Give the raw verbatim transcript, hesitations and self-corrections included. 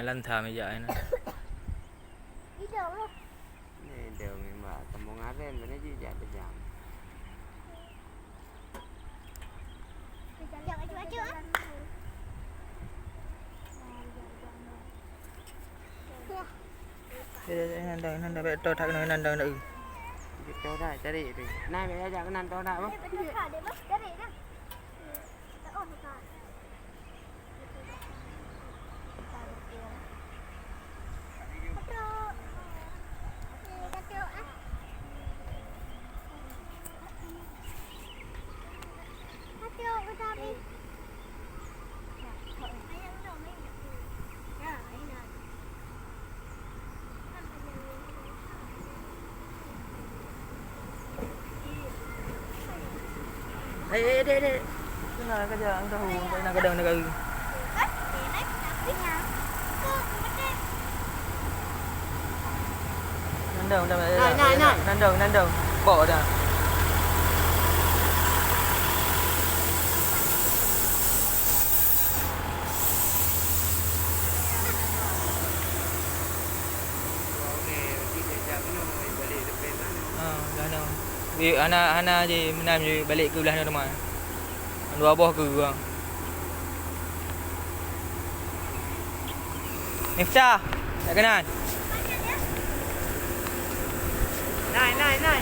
Lantha meja ni. Idong lah. Ni idong ni, Mak. Tembong aren, mana jijak pejam. Jijak aju-aju, ah. Ya. Eh, eh, nandang, nandang, bèk to that keunoe, nandang, nandang. Bèk to that, cari tu. Nah, bèk ajak keunan to that, bah. Eh, betul that, deh, bah. Cari dah. Oh, bukan. Eh, eh, dek, dek. Kena kerja, engkau, engkau nak kadang negara. Nandang, nandang, nandang, nandang. Bawa dah. Ha, dah na. Hana, hana je meunan je balek keu blah na teuma. Dua boh keu urang. Miftah, tak kenal. Nai, nai, nai.